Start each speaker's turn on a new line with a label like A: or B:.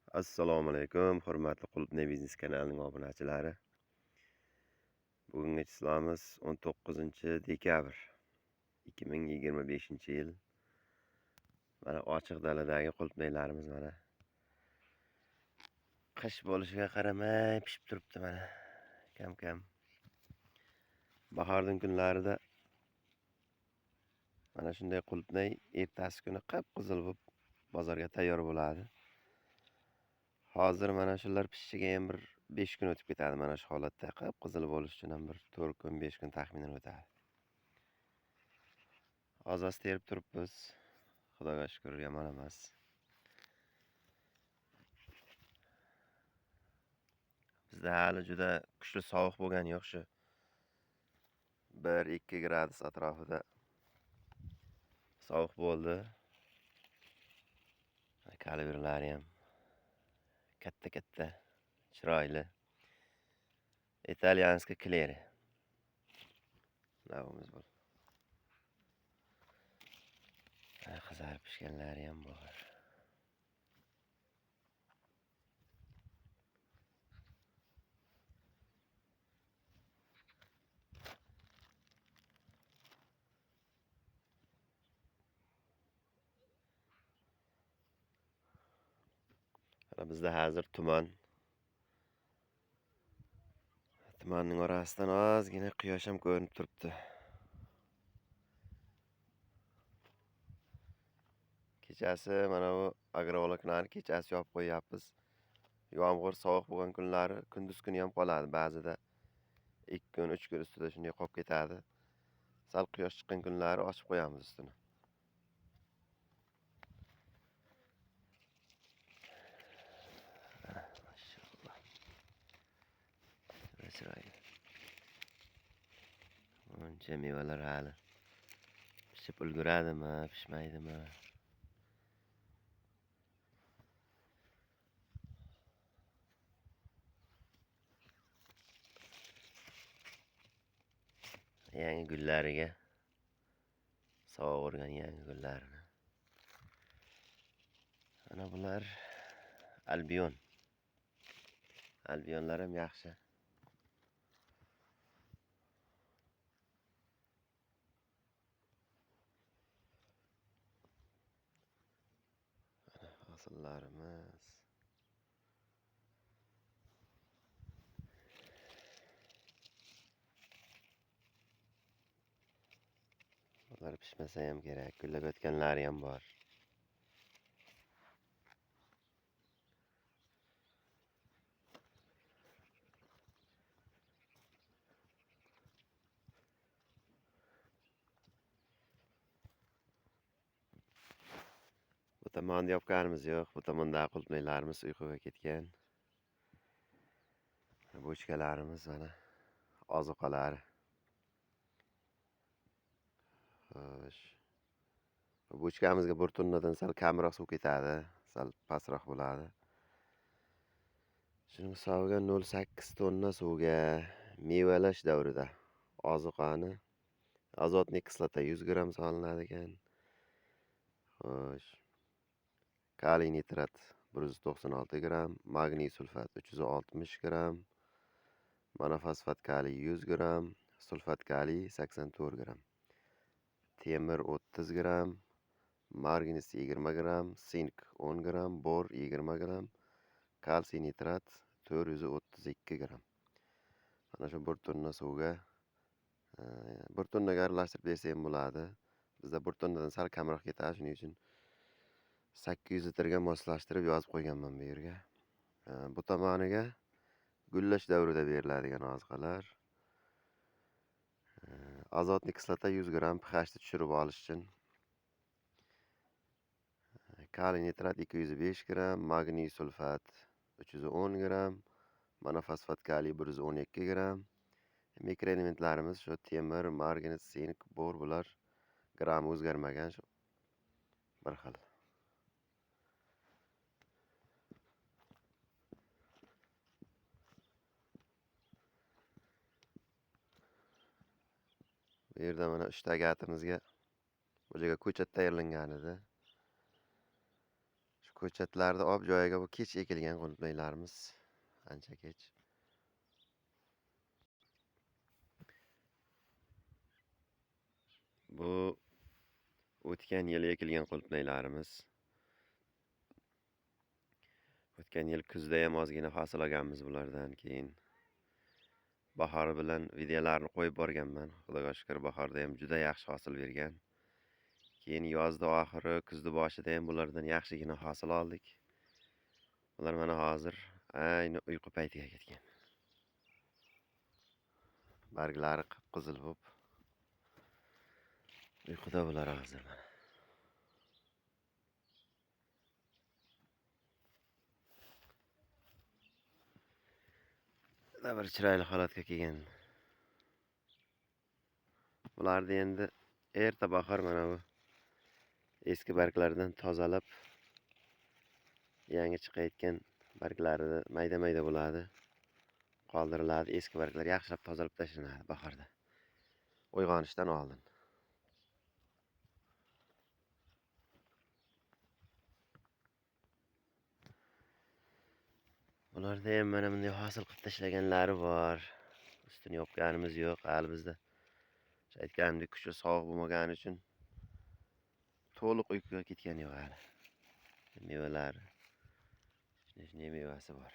A: Assalomu alaykum, hurmatli Qulupnay biznes kanalining obunachilari. Bugungi chислоmiz 19 dekabr 2025-yil. Mana ochiq daladagi qulupnaylarimiz mana qish bo'lishiga qaramay pishib turibdi mana. Kam-kam. Bahorning kunlarida mana shunday qulupnay ertasi kuni qip-qizil bo'lib bozorga tayyor bo'ladi. Hozir mana shular pishishiga ham bir 5 kun o'tib ketadi. Mana shu holatda qip-qizil bo'lish uchun ham bir 4 kun, 5 kun taxminan o'tadi. Oz-oz terib turibmiz. Xudoga shukr, yomon emas. Bizda hali juda kuchli sovuq bo'lgani yo'q shu. 1-2 gradus atrofida sovuq bo'ldi. Kalibrlari ham katta-katta, chiroyli. Italyanskiy kleri. Navimiz bu. Qizarib pishganlari ham bor. Mana bizda hozir tuman. Tumanning orasidan ozgina quyosh ham ko'rinib turibdi. Kechasi mana bu agrovoloknani kechasi yopib qo'yapmiz. Yomg'ir, sovuq bo'lgan kunlari kunduz kuni ham qoladi. Ba'zida 2 kun, 3 kun ustida shunday qolib ketadi. Sal quyosh chiqqan kunlari ochib qo'yamiz ustini. Chiroyli. Buncha mevalar hali pishib ulguradimi, pishmaydimi? Yangi gullariga sovuq urgan yangi gullarini. Mana bular albion. Albionlar ham yaxshi. Hosillarimiz. Bular pishmasa ham kerak, gullab yotganlari ham bor. Bu tomonni yopganimiz yo'q. Bu tomondagi qulupnaylarimiz uyquga ketgan. Bochkalarimiz mana ozuqalari. Xo'sh. Bochkamizga bir tonnadan sal kamroq suv ketadi, sal pastroq bo'ladi. Shuning hisobiga 0.8 tonna suvga mevalash davrida ozuqani azotli kislota 100 gramm solinadi ekan. Xo'sh. Kaliy nitrat 196 gramm, magniy sulfat 360 gramm, monofosfat kaliy 100 gramm, sulfat kaliy 84 gramm, temir 30 gramm, margins 20 gramm, sink 10 gramm, bor 20 gramm, kalsiy nitrat 432 gramm. Mana shu 1 tonna suvga 1 tonnaga aralashtirib bersa ham bo'ladi. Bizda 1 tonnadan sal kamroq ketadi, shuning uchun 800 litrga moslashtirib yozib qo'yganman bu yerga. Bu tomoniga gullash davrida beriladigan oziqalar. Azotli kislota 100 gramm pHni tushirib olish uchun. Kaliy nitrat 205 gramm, magniy sulfat 310 gramm, monofosfat kaliy 112 gramm. Mikroelementlarimiz shu temir, margans, sink, bor bular gramm o'zgarmagan shu bir xil. Bu yerda mana 3 ta agatimizga bu joyga ko'chat tayyorlangan edi. Shu Ko'chatlarni olib joyiga bu kech ekilgan qulupnaylarimiz, ancha kech. Bu o'tgan yil ekilgan qulupnaylarimiz. O'tgan yil kuzda ham ozgina hosil olganmiz bulardan, keyin bahor bilan videolarni qo'yib borganman. Xudoga shukr, bahorda ham juda yaxshi hosil bergan. Keyin yozda oxiri, kuzda boshida ham bulardan yaxshigina hosil oldik. Ular mana hozir ayni uyqu paytiga ketgan. Barglari qip-qizil bo'lib uyquda bular hozir mana. Juda bir chiroyli holatga kelgan. Bularni endi erta bahor mana bu eski barglardan tozalab, yangi chiqayotgan barglari mayda-mayda bo'ladi, qoldiriladi. Eski barglar yaxshilab tozalab tashlanadi bahorda, uyg'onishdan oldin. Bularda ham mana bunday hosil qilib tashlaganlari bor. Ustini yopganimiz yo'q hali bizda. O'sha aytganimdek kuchli sovuq bo'lmagani uchun to'liq uyquga ketgani yo'q hali. Mevalari. Shunday mevasi bor.